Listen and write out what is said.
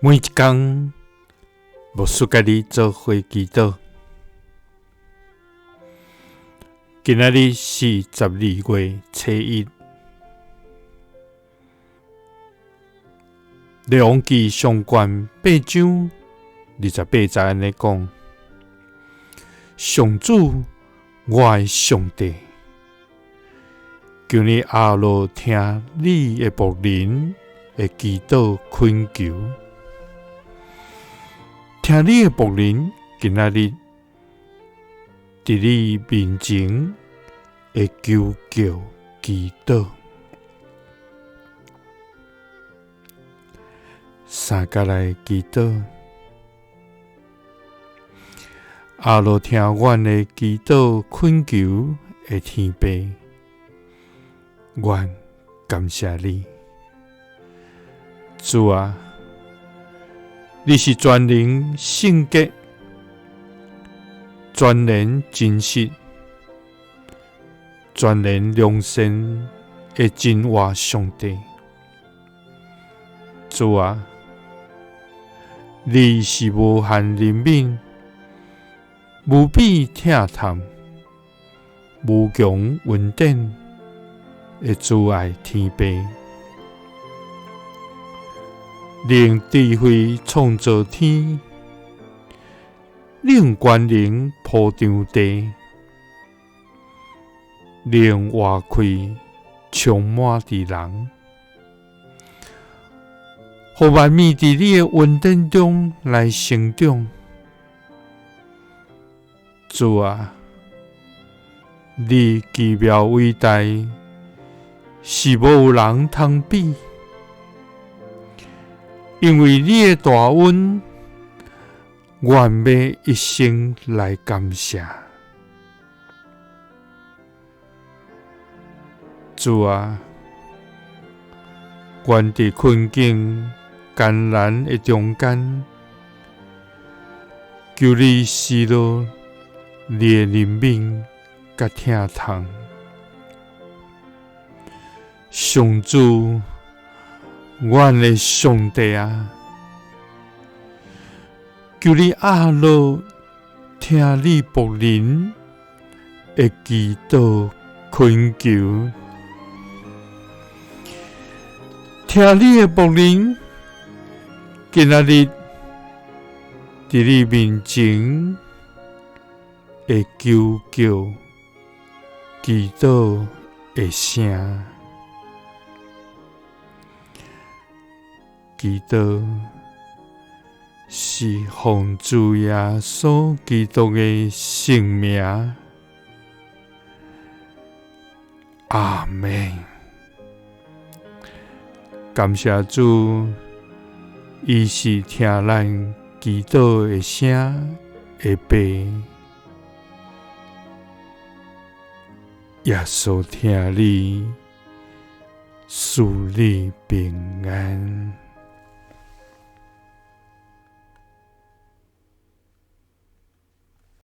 每一工，牧師佮你做伙祈禱。今仔日是12月初1，列王紀上卷8章28節按呢講：上主，我的上帝，求你阿羅聽你的僕人的祈禱懇求。聽你的僕人今仔日佇你面前的求叫祈禱，三角來祈禱，阿羅聽阮的祈禱懇求的天父，阮感謝你，主啊！你是全能聖潔、全然真實、全然良善的真活上帝。主啊，你是無限憐憫、無比疼痛、無窮恩典的慈愛天父。你用智慧創造天，你用權能鋪張地，你用活氣充滿佇人，予萬物佇你的恩典中來成長。主啊，你奇妙偉大，是無有人通比。因為你的大恩，阮欲一生來感謝。主啊，阮佇困境艱難的中間，求你施落你的憐憫佮疼痛。上主，阮的上帝啊，求你阿樂聽你僕人的祈禱懇求，聽你的僕人今仔日佇你面前的求叫祈禱的聲。祈禱是奉主耶穌基督的聖名，阿們。感謝主，伊是聽咱祈禱的聲的父，耶穌疼你，賜你平安。